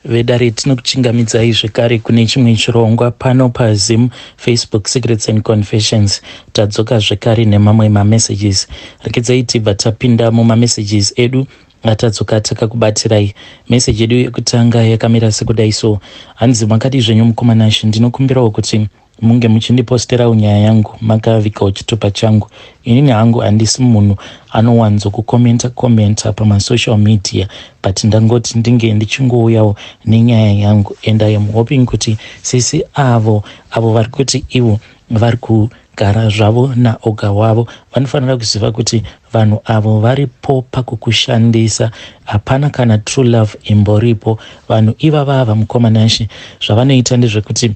Vedare, tinokuchingamidzai zvekare kune chimwe chirongwa pano paZim Facebook Secrets and Confessions. Tadzoka zvekare nemamwe mamessages. Rekedzai tibva tapinda mumamessages edu atadzoka takakubatirai. Meseji yedu yekutanga yakamira sekudai so: hanzi, "Makadi zvenyu, mukoma Nashe? Ndinokumbirawo kuti munge muchindiposterawo nyaya yangu makavigawo chitupa changu. Inini hangu handisi munhu anowanzokukomenta komenta pamasocial media, but ndangoti ndinge ndichingouyawo nenyaya yangu and I am hoping kuti sisi avo vari kuti ivo vari kugara zvavo naoga wavo vanofanira kuziva kuti vanhu avo varipo pakukushandisa. Hapana kana true love imboripo. Vanhu ivava, mukoma Nashe, zvavanoita ndezvekuti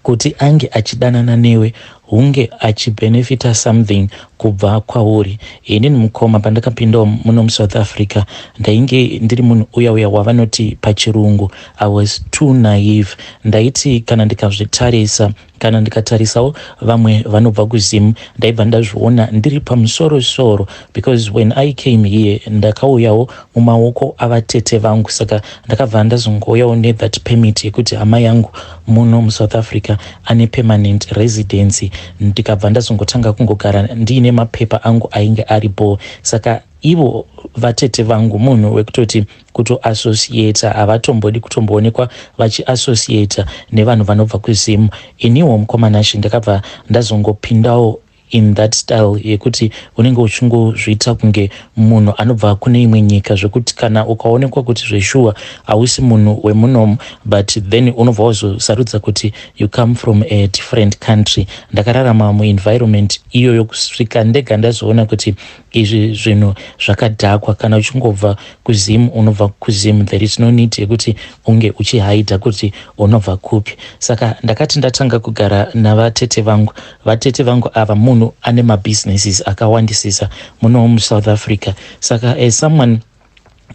kuti ange achidanana newe, hunge achibhenefita something kubva kwauri. Inini, mukoma, pandakapindawo muno muSouth Africa, ndainge ndiri munhu uya uya wavanoti pachirungu I was too naive. Ndaiti kana ndikazvitarisa, kana ndikatarisawo vamwe vanobva kuZimu, ndaibva ndazviona ndiri pamusorosoro, because when I came here ndakauyawo mumaoko avatete vangu. Saka ndakabva ndazongouyawo nethat permit yekuti hama yangu muno muSouth Africa ane permanent residency. Ndikabva ndazongotanga kungogara ndiine mapepa angu ainge aripo. Saka ivo vatete vangu munhu wekutoti kutoassociata havatombodi kutomboonekwa vachiassociata nevanhu vanobva kuZimu. Iniwo, mukoma Nashe, ndakabva ndazongopindawo in that style yekuti unenge uchingozviita kunge munhu anobva kune imwe nyika, zvekuti kana ukaonekwa kuti zveshuwa hausi munhu wemunomu, but then unobva wazosarudza kuti you come from a different country. Ndakararama muenvironment iyoyo kusvika ndega ndazoona kuti izvi zvinhu zvakadhakwa. Kana uchingobva kuZimu, unobva kuZimu. There is no need yekuti unge uchihaidha kuti unobva kupi. Saka ndakati ndatanga kugara navatete vangu. Vatete vangu ava munhu ane mabusinesses akawandisisa muno muSouth Africa. Saka as someone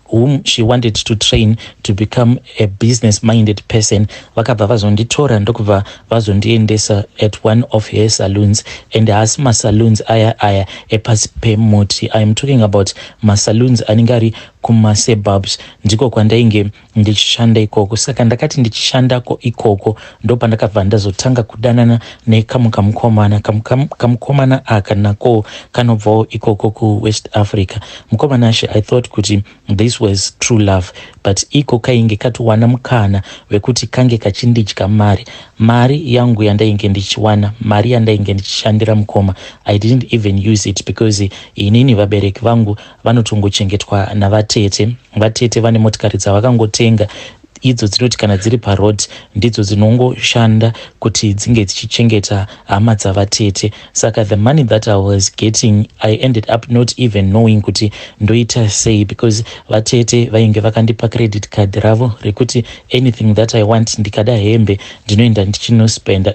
whom she wanted to train to become a business minded person, vakabva vazonditora ndokubva vazondiendesa at one of her saloons. And haasi masaloons aya aya epasi pemuti. I am talking about masaloons anenge ari kumasuburbs. Ndiko kwandainge ndichishanda ikoko. Saka ndakati ndichishandako ikoko, ndopandakabva ndazotanga kudanana nekamwe kamukomana. Kamukomana aka nako kanobvawo ikoko kuWest Africa. Mukoma Nashe, I thought kuti this was true love, but iko kainge katowana mukana wekuti kange kachindidya mari, mari yangu yandainge ndichiwana, mari yandainge ndichishandira. Mukoma, I didn't even use it because inini vabereki vangu vanotongochengetwa navatete. Vatete vane motikari dzavakangotenga, idzo dzinoti kana dziri paroad ndidzo dzinongoshanda kuti dzinge dzichichengeta hama dzavatete. Saka the money that I was getting, I ended up not even knowing kuti ndoita sei, because vatete vainge vakandipa credit card ravo rekuti anything that I want, ndikada hembe ndinoenda ndichinospenda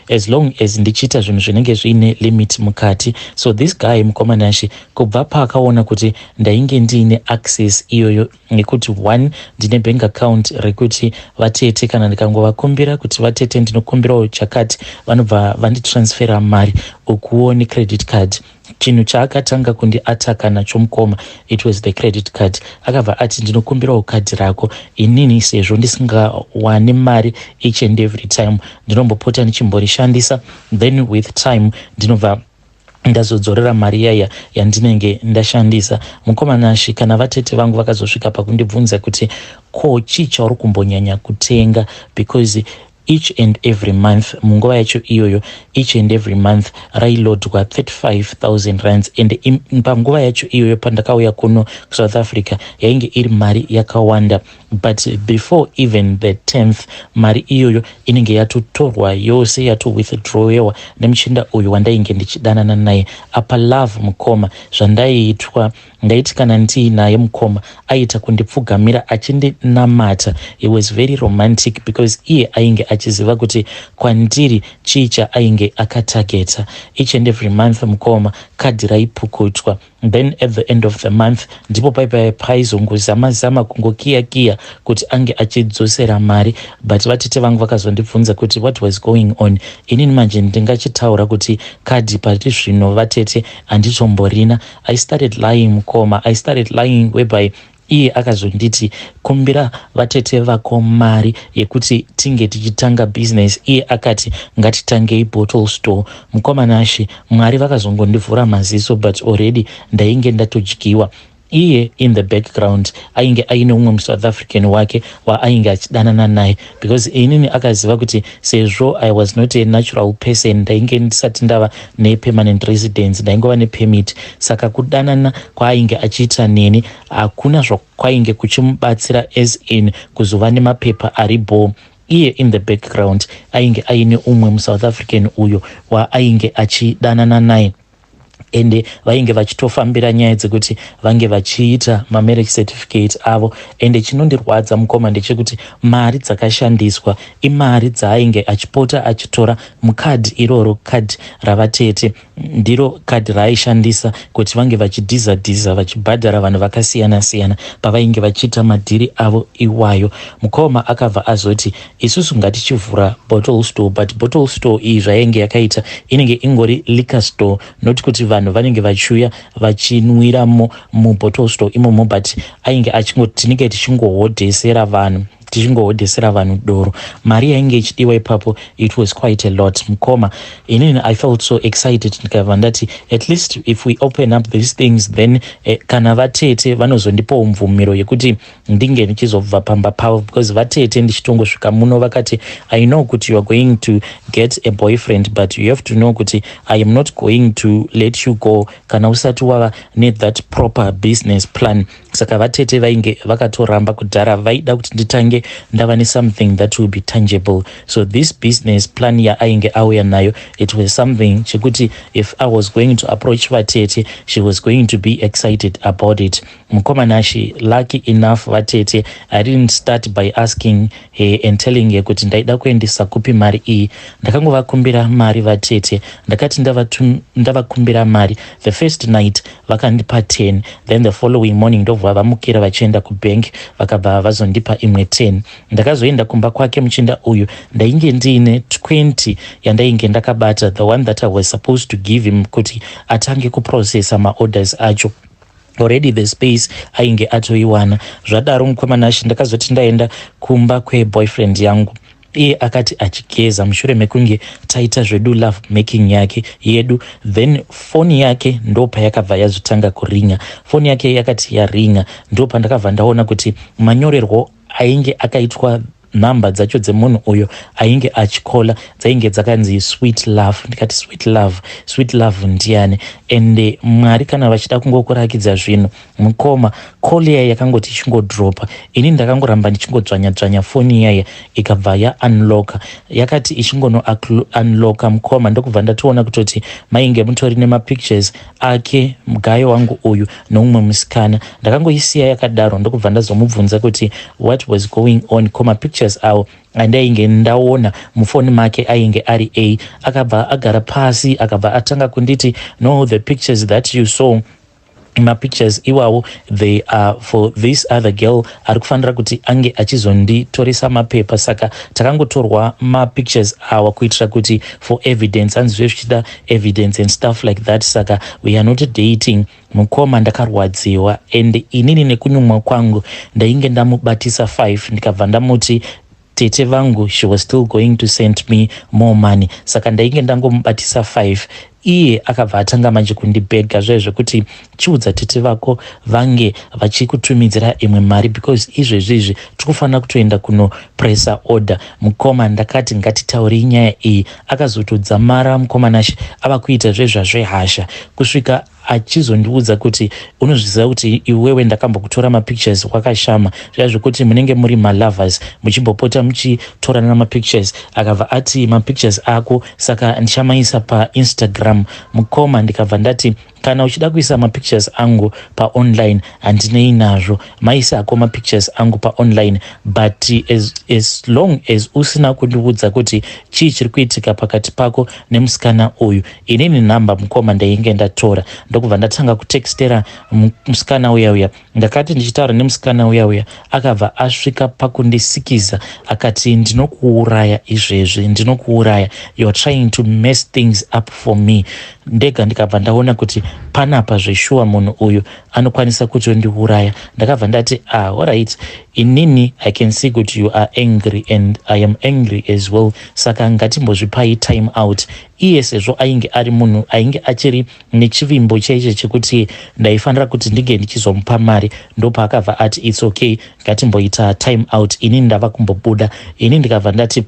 as long as ndichiita zvinhu zvinenge zviine limit mukati. So this guy, mukoma Nashe, kubva paakaona kuti ndainge ndiine access iyoyo nekuti one, ndine bank account rekuti vatete kana ndikangovakumbira kuti, "Vatete, ndinokumbirawo chakati," vanobva vanditransfera mari, ukuwo necredit card, chinhu chaakatanga kundiataka nacho, mukoma, it was the credit card. Akabva ati, "Ndinokumbirawo kadhi rako. Inini sezvo ndisingawani mari each and every time, ndinombopota ndichimborishandisa, then with time ndinobva ndazodzorera mari yaya yandinenge ndashandisa." Mukoma Nashe, kana vatete vangu vakazosvika pakundibvunza kuti, "Ko, chii chauri kumbonyanya kutenga?" Because each and every month, munguva yacho iyoyo, each and every month railodwa 35,000 rands, and panguva yacho iyoyo pandakauya kuno kuSouth Africa yainge iri mari yakawanda. But before even the 10th, mari iyoyo inenge yatotorwa yose, yatowithdrawewa nemuchinda uyu wandainge ndichidanana naye. Apa love, mukoma, zvandaiitwa, ndaiti kana ndiinaye, mukoma, aita kundipfugamira achindinamata. It was very romantic because iye ainge achiziva kuti kwandiri chii chaainge akatageta. Each and every month, mukoma, kadhi raipukutwa. Then at the end of the month ndipo paipai paizongozama zama kungokiya kiya kuti ange achidzosera mari. But vatete vangu vakazondibvunza kuti what was going on. Inini manje ndingachitaura kuti kadhi pari zvino, vatete, handitomborina. I started lying, mukoma. I started lying whereby Iye akazonditi, "Kumbira vatete vako mari yekuti tinge tichitanga business." Iye akati, "Ngatitangei bottle store." Mukoma Nashe, Mwari vakazongondivhura maziso, but already ndainge ndatodyiwa. Iye in the background ainge aine umwe muSouth African wake waainge achidanana naye, because inini akaziva kuti sezvo I was not a natural person, ndainge ndisati ndava nepermanent residence, ndaingova nepermit, saka kudanana kwaainge achiita neni hakuna zvakwainge kuchimubatsira as in kuzova nemapepa ari bho. Iye in the background ainge aine umwe muSouth African uyo waainge achidanana naye, ende vainge vachitofambira nyaya dzekuti vange vachiita mamarriage certificate avo. Ende chinondirwadza, mukoma, ndechekuti mari dzakashandiswa imari dzaainge achipota achitora mukadhi iroro. Kadhi ravatete ndiro kadhi raaishandisa kuti vange vachidhiza dhiza, vachibhadhara vanhu vakasiyana siyana pavainge vachiita madhiri avo iwayo. Mukoma, akabva azoti, "Isusu ngatichivhura bottle store." But bottle store iyi zvainge yakaita inenge ingori liquor store, not kuti vanhu vanenge vachiuya vachinwiramo mubottle store imomo, but ainge achingoti tinenge tichingohodhesera vanhu, tichingohodhesera vanhu doro. Mari yainge ichidiwa ipapo, it was quite a lot. Mukoma, inini I felt so excited. Ndikabva ndati, "At least if we open up these things, then kana vatete vanozondipawo mvumiro yekuti ndinge ndichizobva pamba pavo," because vatete ndichitongosvika muno vakati, "I know kuti you are going to get a boyfriend, but you have to know kuti I am not going to let you go kana usati wava nethat proper business plan." Saka vatete vainge vakatoramba kudhara, vaida kuti nditange ndava nesomething that will be tangible. So this business plan yaainge auya nayo, it was something chekuti if I was going to approach vatete, she was going to be excited about it. Mukoma Nashe, lucky enough, vatete, I didn't start by asking her and telling her kuti ndaida kuendesa kupi mari iyi. Ndakangovakumbira mari vatete. Ndakati ndavakumbira mari the first night, vakandipa 10. Then the following morning ndobva vamukira vachienda kubank, vakabva vazondipa imwe 10. Ndakazoenda kumba kwake muchinda uyu, ndainge ndiine 20 yandainge ndakabata, the one that I was supposed to give him kuti atange kuprocessa maorders acho. Already the space ainge atoiwana. Zvadaro, mukoma Nashe, ndakazoti ndaenda kumba kweboyfriend yangu, iye akati achigeza mushure mekunge taita zvedu love making yake yedu, then foni yake ndo payakabva yazotanga kuringa. Foni yake yakati yaringa, ndo pandakabva ndaona kuti manyorerwo ainge akaitwa nhamba dzacho dzemunhu uyo ainge achikola dzainge dzakanzi Sweet Love. Ndikati, "Sweet Love, Sweet Love ndiani?" Ende Mwari kana vachida kungokurakidza zvinhu, mukoma, call yaya yakangoti ichingodropa, ini ndakangoramba ndichingodzvanya dzvanya foni yaya, ikabva yaunlocka. Yakati ichingono unlocka, mukoma, ndokubva ndatoona kutoti mainge mutori nemapictures ake mugayo wangu uyu noumwe musikana. Ndakangoisiya yakadaro, ndokubva ndazomubvunza kuti what was going on, ko mapictures avo andainge ndaona mufoni make ainge ari a? Akabva agara pasi, akabva atanga kunditi, "No, the pictures that you saw, mapictures iwawo, they are for this other girl ari kufanira kuti ange achizonditoresa mapepa. Saka takangotorwa mapictures awa kuitira kuti for evidence, hanzi zve zvichida evidence and stuff like that, saka we are not dating." Mukoma, ndakarwadziwa, and inini nekunyumwa kwangu ndainge ndamubatisa 5. Ndikabva ndamuti tete vangu, she was still going to send me more money, saka ndainge ndangomubatisa 5. Iye akabva atanga manje kundibhega zvaizvo zvekuti, "Chiudza tete vako vange vachikutumidzira imwe mari, because izvezvi izvi tiri kufanira kutoenda kunopressa order." Mukoma, ndakati ngatitaurei nyaya iyi. Akazotodzamara, mukoma Nashe, ava kuita zvezvazvehasha, kusvika achizondiudza kuti, "Unozviziva kuti iwewe ndakambokutora mapictures wakashama?" Zviya zvekuti munenge muri malovers, muchimbopota muchitorana mapictures. Akabva ati, "Mapictures ako saka ndichamaisa paInstagram." Mukoma, ndikabva ndati, "Kana uchida kuisa mapictures angu paonline, handinei nazvo, maisako mapictures angu paonline, but as long as usina kundiudza kuti chii chiri kuitika pakati pako nemusikana uyu." Inini nhamba, mukoma, ndainge ndatora, ndokubva ndatanga kutextera musikana uya uya. Ndakati ndichitaura nemusikana uya uya, akabva asvika pakundisikiza, akati, "Ndinokuuraya izvezvi, ndinokuuraya. You are trying to mess things up for me." Ndega ndikabva ndaona kuti Panapa zveshuwa munhu uyu anokwanisa kutondiuraya. Ndakabva ndati, "Ah, alright, inini I can see kuti you are angry and I am angry as well, saka ngatimbozvipai time out." Iye sezvo ainge ari munhu ainge achiri nechivimbo chaicho chekuti ndaifanira kuti ndinge ndichizomupa mari, ndopaakabva ati, "It's okay, ngatimboita time out, inini ndava kumbobuda." Ini ndikabva ndati,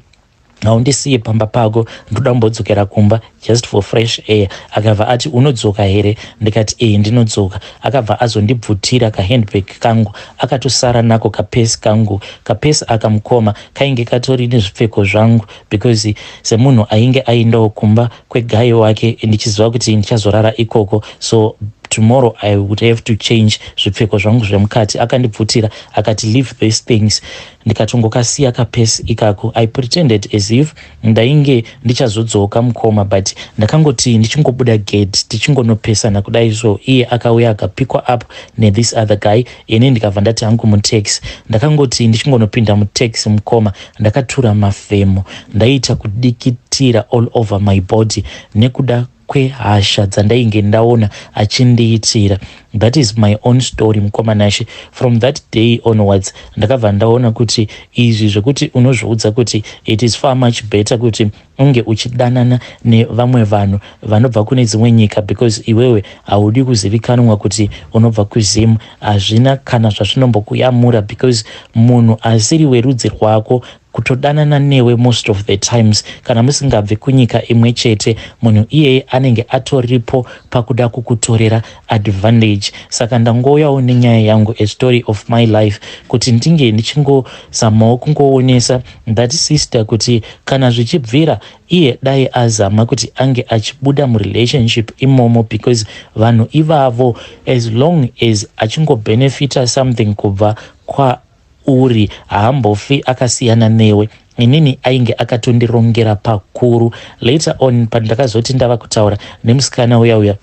"Haundisiye pamba pako, ndoda kumbodzokera kumba just for fresh air." Akabva ati, "Unodzoka here?" Ndikati, "Ee, ndinodzoka." Akabva azondibvutira kahandbag kangu, akatosara nako kapesi kangu. Kapesi akamukoma kainge katori nezvipfeko zvangu, because semunhu ainge aendawo kumba kweguy wake ndichiziva kuti ndichazorara ikoko, so tomorrow I would have to change zvipfeko zvangu zvemukati. Akandibvutira akati, "Leave these things." Ndikatongokasiya kapesi ikako. I pretended as if ndainge ndichazodzoka, mukoma, but ndakangoti ndichingobuda gate, tichingonopesana kudai so, iye akauya akapikwa up nethis other guy. Ini ndikabva ndati hangu mutaxi. Ndakangoti ndichingonopinda mutaxi, mukoma, ndakatura mafemo, ndaita kudikitira all over my body nekuda kwehasha dzandainge ndaona achindiitira. That is my own story, mukoma Nashe. From that day onwards, ndakabva ndaona kuti izvi zvekuti unozviudza kuti it is far much better kuti unge uchidanana nevamwe vanhu vanobva kune dzimwe nyika because iwewe haudi kuzivikanwa kuti unobva kuZimu, hazvina kana zvazvinombokuyamura, because munhu asiri werudzi rwako kutodanana newe, most of the times kana musingabve kunyika imwe chete, munhu iyeye anenge atoripo pakuda kukutorera advantage. Saka ndangouyawo nenyaya yangu, a story of my life, kuti ndinge ndichingozamawo kungoonesa that sister kuti kana zvichibvira, iye dai azama kuti ange achibuda murelationship imomo, because vanhu ivavo, as long as achingobhenefita something kubva kwauri, haambofi akasiyana newe. Inini ainge akatondirongera pakuru. Later on, pandakazoti ndava kutaura nemusikana uya uya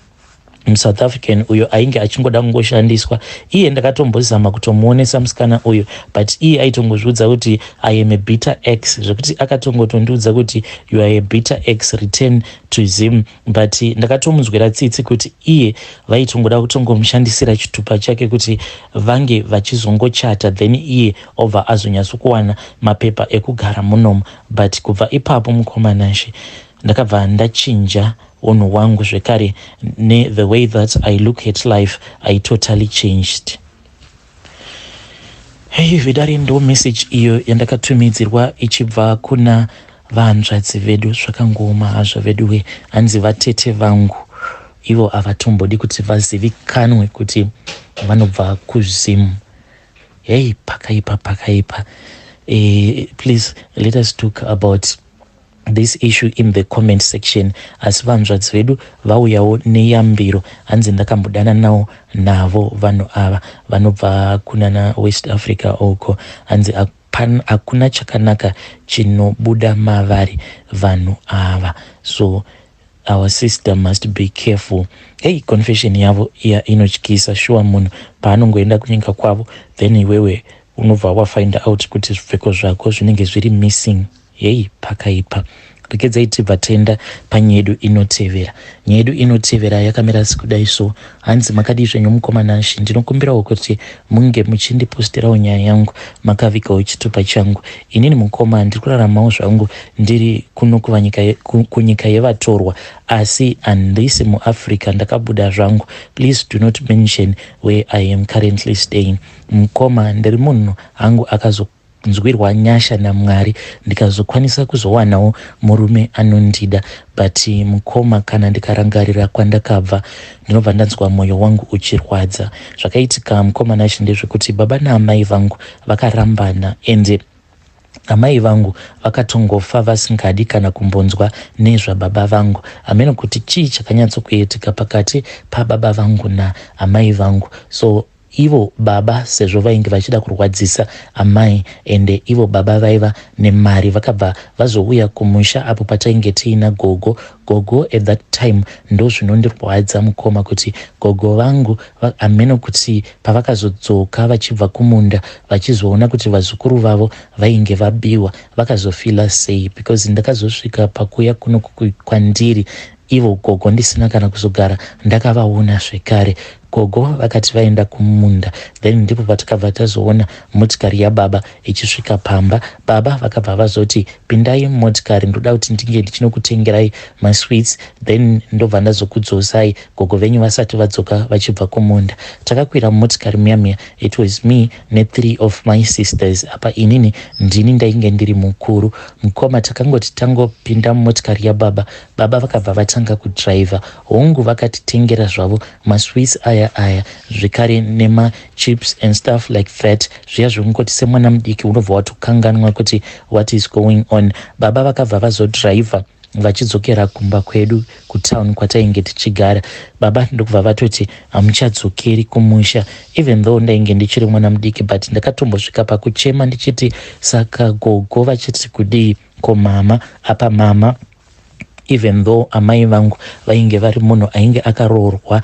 muSouth African uyo ainge achingoda kungoshandiswa, iye ndakatombozama kutomuonesa musikana uyu, but iye aitongozviudza kuti, "I am a bitter ex," zvekuti akatongotondiudza kuti, "You are a bitter ex, return to Zim." But ndakatomunzwira tsitsi kuti iye vaitongoda kutongomushandisira chitupa chake kuti vange vachizongochata, then iye obva azonyatsokuwana mapepa ekugara munomu. But kubva ipapo, mukoma Nashe, ndakabva ndachinja unhu hwangu zvekare, nethe way that I look at life, I totally changed. Hei vedare, ndo message iyo yandakatumidzirwa ichibva kuna vanzvadzi vedu. Zvakangooma hazvo veduwe. Hanzi vatete vangu ivo havatombodi kuti vazivikanwe kuti vanobva kuZimu. Hei, pakaipa, pakaipa. Please let us talk about this issue in the comment section. Asi vanzvadzi vedu vauyawo neyambiro. Hanzi ndakambodana nawo navo vanhu ava vanobva kunana West Africa uko. Hanzi hakuna chakanaka chinobuda mavari vanhu ava, so our sister must be careful. Hey, confession yavo iya inotyisa shuwa. Munhu paanongoenda kunyika kwavo, then iwewe unobva wafind out kuti zvipfeko zvako zvinenge zviri missing. Hei, pakaipa. Regedzai tibva taenda panyaya yedu inotevera. Nyaya yedu inotevera yakamira sekudai so. Hanzi, "Makadii zvenyu, mukoma Nashe? Ndinokumbirawo kuti munge muchindipostirawo nyaya yangu makavigawo chitupa changu. Inini, mukoma, ndiri kuraramawo zvangu ndiri kuno kunyika yevatorwa, asi handisi muAfrica, ndakabuda zvangu. Please do not mention where I am currently staying. Mukoma, ndiri munhu hangu akazo nzwirwa nyasha naMwari, ndikazokwanisa kuzowanawo murume anondida. But mukoma, kana ndikarangarira kwandakabva, ndinobva ndanzwa mwoyo wangu uchirwadza. Zvakaitika, mukoma Nashe, ndezvekuti baba naamai vangu vakarambana, ende amai vangu vakatongofa vasingadi kana kumbonzwa nezvababa vangu. Hameno kuti chii chakanyatsokuitika pakati pababa vangu naamai vangu. So ivo baba, sezvo vainge vachida kurwadzisa amai, ende ivo baba vaiva nemari, vakabva vazouya kumusha apo patainge tiina gogo. Gogo at that time, ndo zvinondirwadza, mukoma, kuti gogo vangu, hameno kuti pavakazodzoka vachibva kumunda vachizoona kuti vazukuru vavo vainge vabiwa, vakazofila sei, because ndakazosvika pakuya kuno kwandiri Ivo gogo ndisina kana kuzogara ndakavaona zvekare. Gogo vakati vaenda kumunda then ndipo patakabva tazoona motikari yababa ichisvika pamba. Baba vakabva vazoti pindai mumotikari ndoda kuti ndinge ndichinokutengerai masweets then ndobva ndazokudzosai gogo venyu vasati vadzoka vachibva kumunda. Takakwira mumotikari muya muya it was me nethree of my sisters apa inini ndini ndainge ndiri mukuru. Mukoma takangoti tangopinda mumotikari yababa baba vakabva vatanga kudriver. Hongu vakatitengera zvavo masweets aya aya zvekare nemachips and stuff like that zviya zvekungoti semwana mudiki unobva watokanganwa kuti what is going on. Baba vakabva vazodriver vachidzokera kumba kwedu kutown kwatainge tichigara. Baba ndokubva vatoti hamuchadzokeri kumusha. Even though ndainge ndichiri mwana mudiki but ndakatombosvika pakuchema ndichiti saka gogo vachiti kudii ko mama apa mama even though amai vangu vainge vari munhu ainge akaroorwa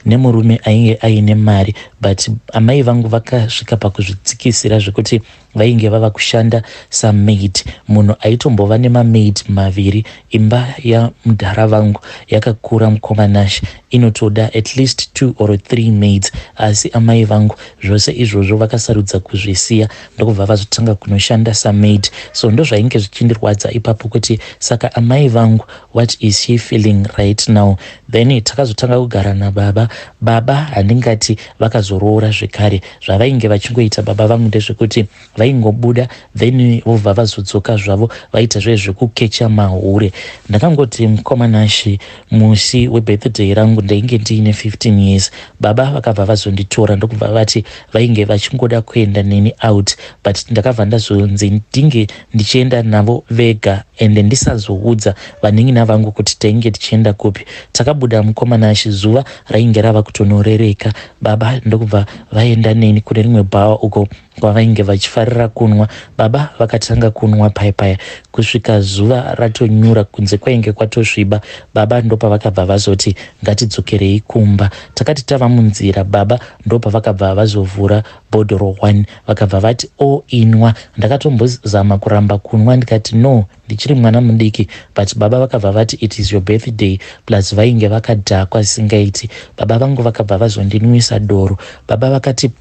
nemurume ainge aine mari but amai vangu vakasvika pakuzvidzikisira zvekuti vainge vava kushanda samaid munhu aitombova nemamaid maviri. Imba yamudhara vangu yakakura mukoma Nash, inotoda at least 2 or 3 maids, asi amai vangu zvose izvozvo vakasarudza kuzvisiya ndokubva vazotanga kunoshanda samaid. So ndozvainge zvichindirwadza ipapo kuti saka amai vangu, what is she feeling right now? Then takazotanga kugara nababa. Baba handingati vakazoroora zvekare. Zvavainge vachingoita baba vangu ndezvekuti vaingobuda then vobva vazodzoka zvavo vaita zvezvekukecha mahure. Ndakangoti mukoma Nashi, musi webirthday rangu ndainge ndiine 15 years, baba vakabva vazonditora ndokubva vati vainge vachingoda kuenda neni out, but ndakabva ndazonzi ndinge ndichienda navo vega ende ndisazoudza vanin'ina vangu kuti tainge tichienda kupi. Takabuda mukoma Nashi, zuva rainge rava kutonorereka. Baba ndokubva vaenda neni kune rimwe bhawa uko kwavainge vachifarira kunwa. Baba vakatanga kunwa paya kusvika zuva ratonyura, kunze kwainge kwatosviba. Baba ndopavakabva vazoti ngatidzokerei kumba. Takati tava munzira, baba ndopavakabva vazovhura bhodhoro 1, vakabva vati o inwa. Ndakatombozama kuramba kunwa ndikati no, ndichiri mwana mudiki, but baba vakabva vati it is your birthday, plus vainge vakadhakwa zvisingaiti. Baba vangu vakabva vazondinwisa doro. Baba vakati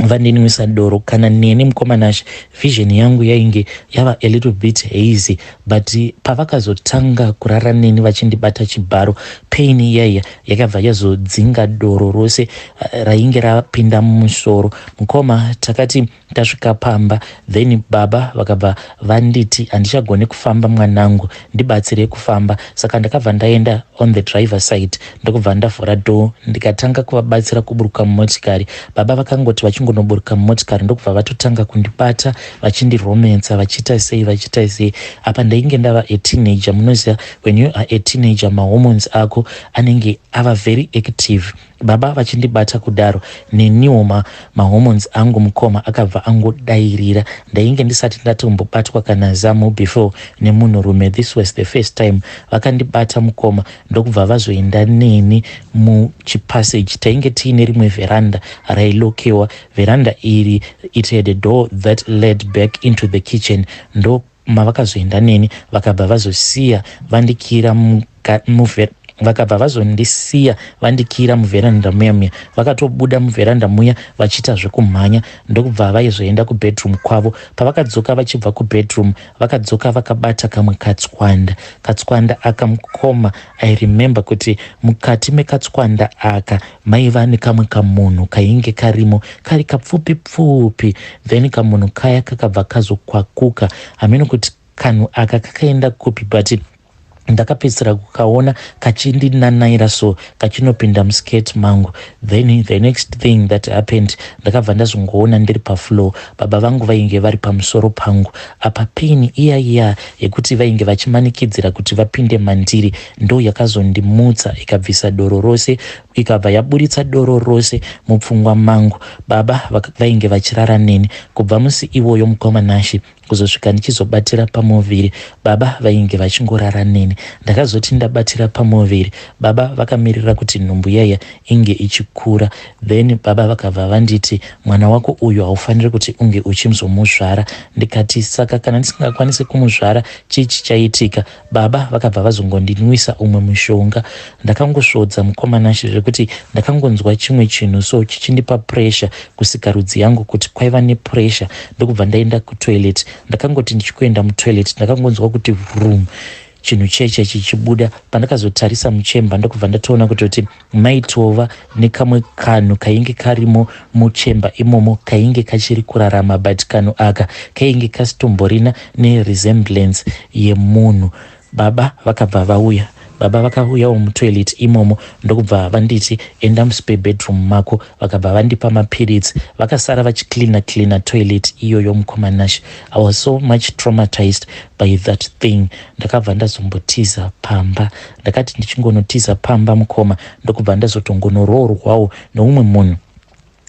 vandinwisa doro, kana neni mukoma Nash, vision yangu yainge yava a little bit hazy, but pavakazotanga kurara neni vachindibata chibharo, pain iyaiya yakabva yazodzinga doro rose rainge rapinda mumusoro. Mukoma, takati tasvika pamba, then baba vakabva vanditi handichagoni kufamba mwanangu, ndibatsire kufamba. Saka ndakabva ndaenda on the driver side ndokubva ndavhura door ndikatanga kuvabatsira kuburuka mumotikari. Baba vakangoti vachingonoburuka mumotikari ndokubva vatotanga kundibata vachindiromensa, vachiita sei vachiita sei. Apa ndainge ndava a teenager. Munoziva when you are a teenager, mahormones ako anenge ava very active. Baba vachindibata kudaro, neniwo mahormones angu mukoma akabva angodairira. Ndainge ndisati ndatombobatwa kana zamu before nemunhurume. This was the first time. Vakandibata mukoma, ndokubva vazoenda neni muchipassage. Tainge tiine rimwe veranda railokewa. Veranda iri, it had a door that led back into the kitchen. Ndo mavakazoenda neni, vakabva vazosiya vandikira vakabva vazondisiya vandikira muvheranda muya muya. Vakatobuda muvheranda muya vachiita zvekumhanya ndokubva vaizoenda kubedroom kwavo. Pavakadzoka vachibva kubedroom, vakadzoka vakabata kamwe katswanda. Katswanda aka mukoma, I remember kuti mukati mekatswanda aka maiva nekamwe kamunhu kainge karimo, kari kapfupi pfupi. Then kamunhu kaya kakabva kazokwakuka. Hameno kuti kanhu aka kakaenda kupi, but ndakapedzisira kukaona kachindinanaira so kachinopinda muskirt mangu. Then the next thing that happened, ndakabva ndazongoona ndiri pafloor. Baba vangu vainge vari pamusoro pangu. Apa pain iya iya yekuti vainge vachimanikidzira kuti vapinde mandiri ndo yakazondimutsa ikabvisa doro rose. Ikabva yaburitsa doro rose mupfungwa mangu. Baba vainge vachirara neni kubva musi iwoyo, mukoma Nashe, kuzosvika ndichizobatira pamuviri, baba vainge vachingorara neni. Ndakazoti ndabatira pamuviri, baba vakamirira kuti nhumbu yaya inge ichikura. Then baba vakabva vanditi, "Mwana wako uyu haufaniri kuti unge uchizomuzvara." Ndikati, "Saka kana ndisingakwanisi kumuzvara, chii chichaitika?" Baba vakabva vazongondinwisa umwe mushonga. Ndakangosvodza, mukoma Nashe, zvekuti ndakangonzwa chimwe chinhu so chichindipa pressure kusikarudzi yangu, kuti kwaiva nepressure. Ndokubva ndaenda kutoilet. Ndakangoti ndichikuenda mutoilet, ndakangonzwa kuti vroom, chinhu cheche chichibuda. Pandakazotarisa muchemba, ndokubva ndatoona kutoti maitova nekamwe kanhu kainge karimo muchemba imomo, kainge kachiri kurarama, but kanhu aka kainge kasitomborina neresemblance yemunhu. Baba vakabva vauya. Baba vakauyawo mutoilet imomo, ndokubva vanditi, "Enda muspare bedroom mako." Vakabva vandipa mapiritsi, vakasara vachicleana cleana toilet iyoyo. Mukoma Nashe, I was so much traumatized by that thing. Ndakabva ndazombotiza pamba. Ndakati ndichingonotiza pamba, mukoma, ndokubva ndazotongonoroorwawo neumwe munhu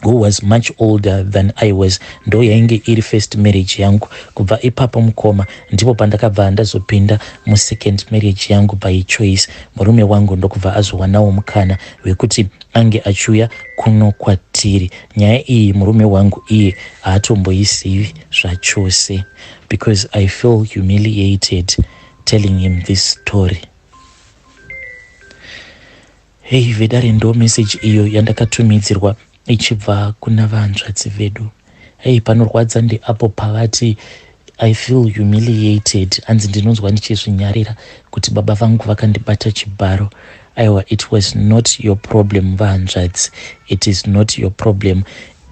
who was much older than I was. Ndo yainge iri first marriage yangu. Kubva ipapo, mukoma, ndipo pandakabva ndazopinda musecond marriage yangu by choice. Murume wangu ndokubva azowanawo mukana wekuti ange achiuya kuno kwatiri. Nyaya iyi murume wangu iye haatomboizivi zvachose, because I feel humiliated telling him this story. Hei vedare, ndo message iyo yandakatumidzirwa ichibva kuna vanzvadzi vedu. Hei, panorwadza ndeapo pavati, "I feel humiliated." Hanzi, "Ndinonzwa ndichizvinyarira kuti baba vangu vakandibata chibharo." Aiwa, it was not your problem, vahanzvadzi. It is not your problem.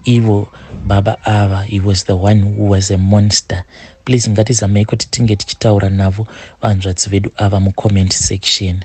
Ivo baba ava, he was the one who was a monster. Please, ngatizamei kuti tinge tichitaura navo vanzvadzi vedu ava mucomment section.